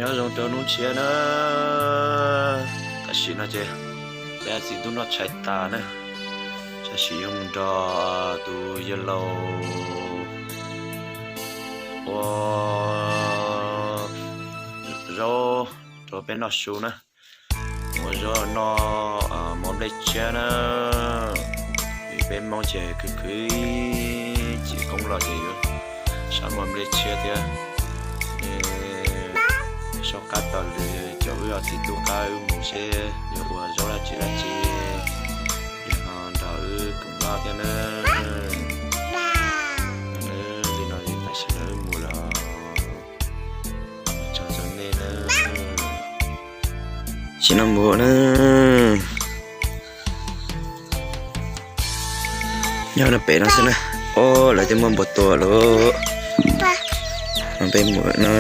Nyob zoo rau hnub tshiab na. Tam sim no ces peb txiv tub noj tshais tas na, tam sim yuav mus nrog tus yawg laus ua zaub rau peb noj su na. Ua zaub noj mov nplej tshiab na. Vim peb Hmoob ces khwv khwv, txiv koob los ces yuav sab mov nplej tshiab thiab. Soj qab taug lw, coj wb ob txiv tub qab wb mus seb yuav ua zaub dab tsi dab tsi, yog ho nrog wb koom noj thiab na. Li no ces tam sim no wb mus lawm. Tsaug tsaug nej na. Tsis no mus na. Nyob no pem no xwb na. Ob, lawv twb muab npua tua lawm. Peb mus no.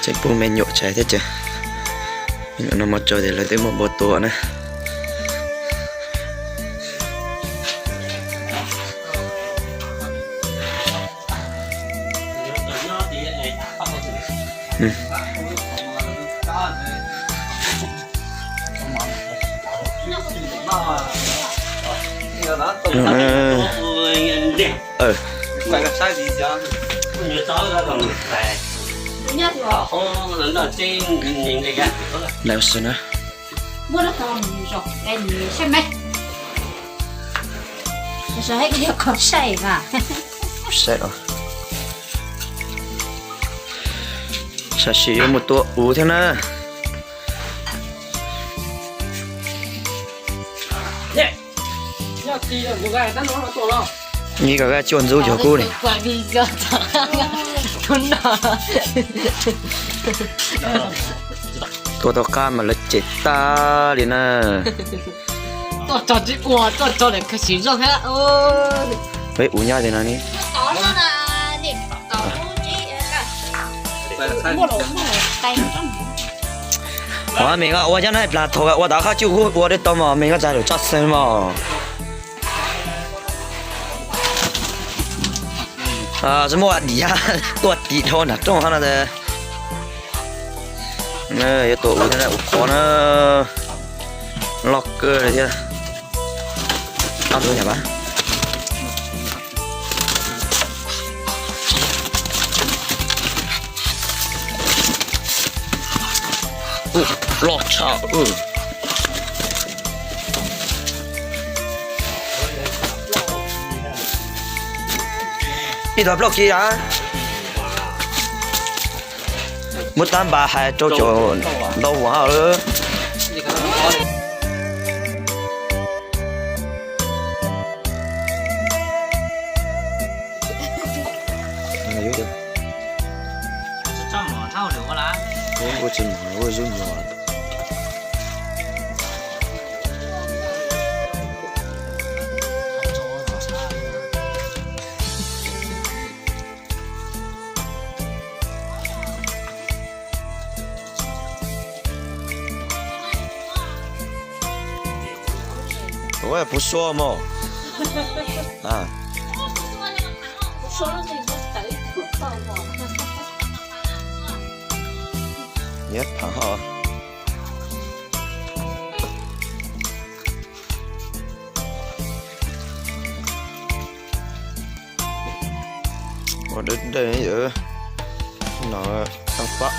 Tseem pub me nyuam tshais thiab ces me nyuam no mov tsau ces lawv twb muab npua tua na. Lawv xwb na. Saib os. Sam sim yuav mus tua uv thiab na. Nyiv kom vaj cuaj ntxub cov kub ni. Tua tau qab mas lawv cem tag li na. Peb uv nyob li no ni. Ua me koj ua cov no plas thaum ua tau qab cuj kub ua dej tau mos me koj txav lawm tsob xeeb mos. Tsis muaj diav tuaj tim dhau nram rooj hov no. Yuav tua uv thiab na, uv qhov na. Loj kawg li thiab. Loj tshaj. Ib tog plaub kis a. Muab tab npas hais rau cov ntau vauv lawm. Ua puv sua mos. Nyiam phav ho. Ua dawb dawb no, tau pab.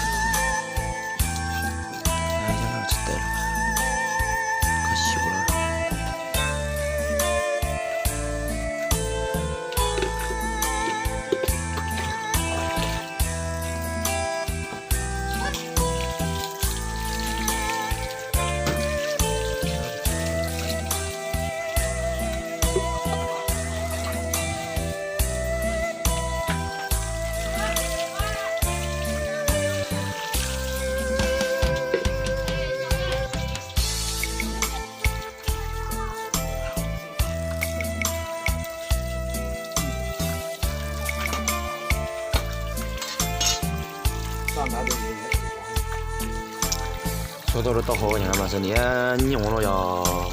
Tau rau tau hauv mas xav niam nyoos no yog.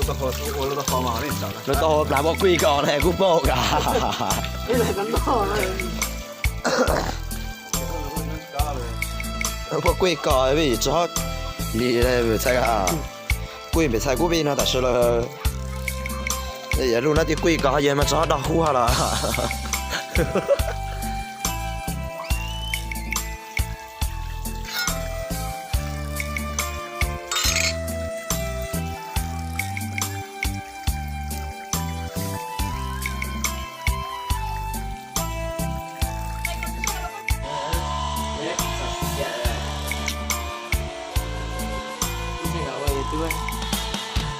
Lub taub hau plav pob kuj ko na kuj paub ka. Pob kuj ko vim tsis hob li txhais ka. Kuj pem txhais kuj vij no tam sim lawm. Yog lub no tib kuj ko ho yog mas tsis hob dog hub ha los.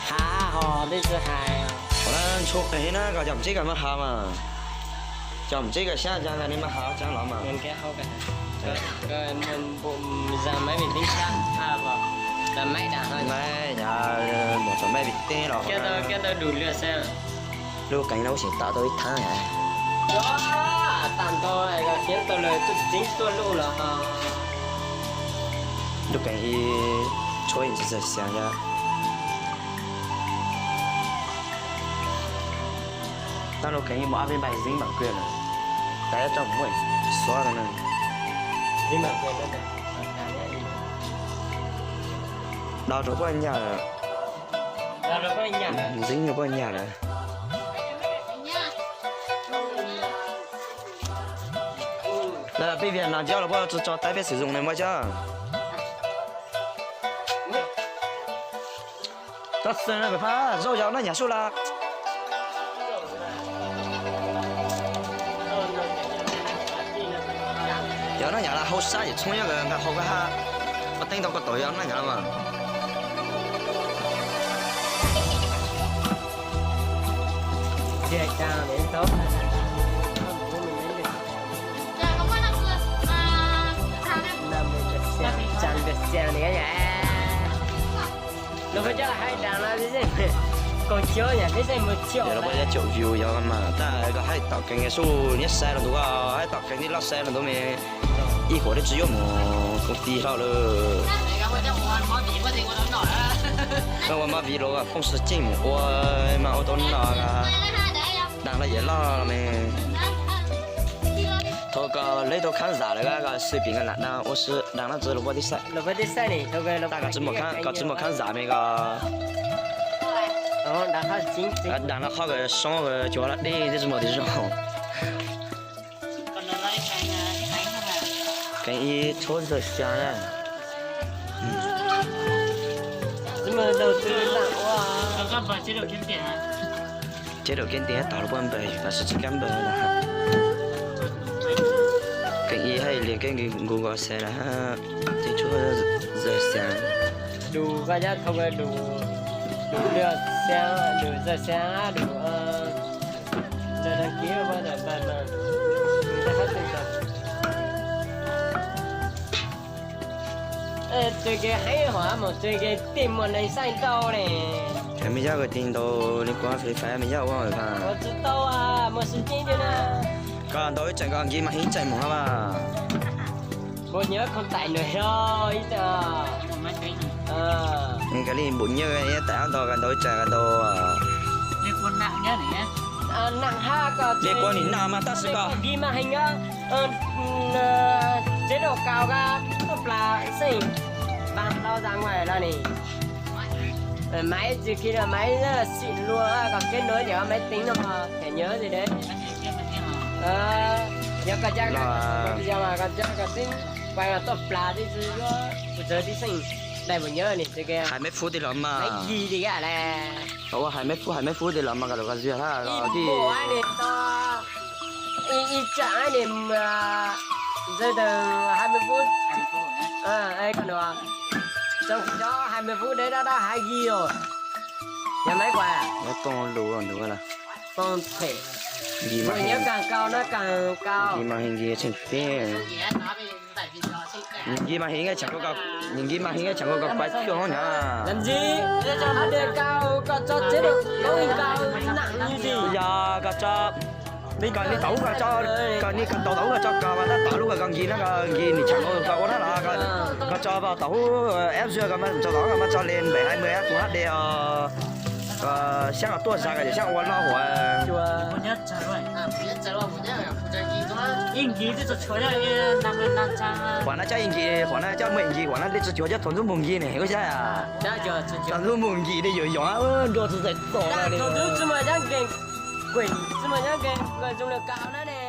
Hav ho peb twb hais. Ua ntshua qeeg na, koj cov tseeb koj muab hav mas. Cov tseeb koj xyab cov ntawd nej muab hav cov los mas. Lub qeeg no ua tseem tam tau ib thab. Lub qeeg ib tshuab ib ntsis txawg xyaav thiab. Tau lub qeeg ib mus ab peb npais zib npam kawg na. Tas ib tsoom muaj xuab no na. Dau rau poj nyaj lawm. Zib rau poj nyaj lawm. Lawv peb vias no coj los puab tso taib peb xwm zoo na muab coj. Tso xwm no pem phab zaub yog noj nyam sub lawm. Yog noj nyam los hau sab yam tshoob nyob nqa hau koj hab. Koj teeb tau koj tau yog noj nyam los mas. Lawv puas yog caum view yog mas tab koj haib tom kees sub nyob sai los ntua, haib tom kees tib loj sai los ntua me ib huam dab tsi yuav mus koom tis hlo lawm. Koj ua mab viv los poob sib ceej mus ua mas ua tau no. Daas los yam loj los me. Thaum koj leb tau khab zam lawm koj xwm pim koj lam daas ua si daas no txwv los puab tib xaim. Tab koj tsis muaj khab zam me koj daas no qhov koj soob cuag los deb thiab tsis muaj tis zoo. Kev ib tshuab ntxawg xya na. Ces daum kev nti tod los puab npawg yus tam sim tsis kam npawg na. Kev ib haj lias kev nkus nkaus xav na. Ces tshuab ntxawg xya. Lus koj nyob thoob lus, lus lwj xeeb, lus txawj xeeb, lus lawv đăng ký, txoj kev heev hov mus txoj kev tij muaj neeg saib ntau ne. Me yaj koj tig ntau li kuv fais fais me yaj ua tsis tau, muaj sis ceeb thiab na. Koj ntau ib tseem koj nkis mas heev tseem mus hab mas. Npua nyuj khoom tais nws hlo ib tseem. Koj li npua nyuj tais hab ntau koj ntau ib tseem koj ntau. Nag hab koj li kuv nim nag mas tab sis koj nkis mas heev, tsev rau kaus koj tuaj plas xeej, npaj hlo zas nqaij los ni. Maiv tsis kis los maiv xim luag koj kev nuav ces maiv teev no mog, them nyob li deb. Yog koj cab, yog koj cab koj tib pais tuaj plas tib si yuav kuv txawv tib xeej, dai npua nyuj ni hais maiv fub tij los mas. Ua hais maiv fub hais maiv fub tij los mas koj lug koj zig hab tij. Ib tsam ni, zaj tawg hai mươi phút, hai mươi phút deb dab dab hais gis os. Yog maiv kuas, poob lus ntawd, poob them. Nkis mas heev, nkis mas heev nkis tseem teb. Nkis mas heev tseem, nkis mas heev tseem koj kuas coj na. Yog koj tso, koj li tau koj, koj ni koj tau tau koj tso koj mas tab tom lub koj nkis na koj nkis nim tseem koj ua na los koj tso tau hub eb zug koj mas tso tau koj mas tso li bảy hai mươi Full HD os. Xyab los tuaj zag ko yog xyab ua loj huv. Huam no coj ib nkis, huam no coj muaj ib nkis, huam no dej tsis cuag coj thaum ntxub mus nkis ne, ua xyab. Thaum ntxub mus nkis dej yuav yog nrog tsis txais txom li.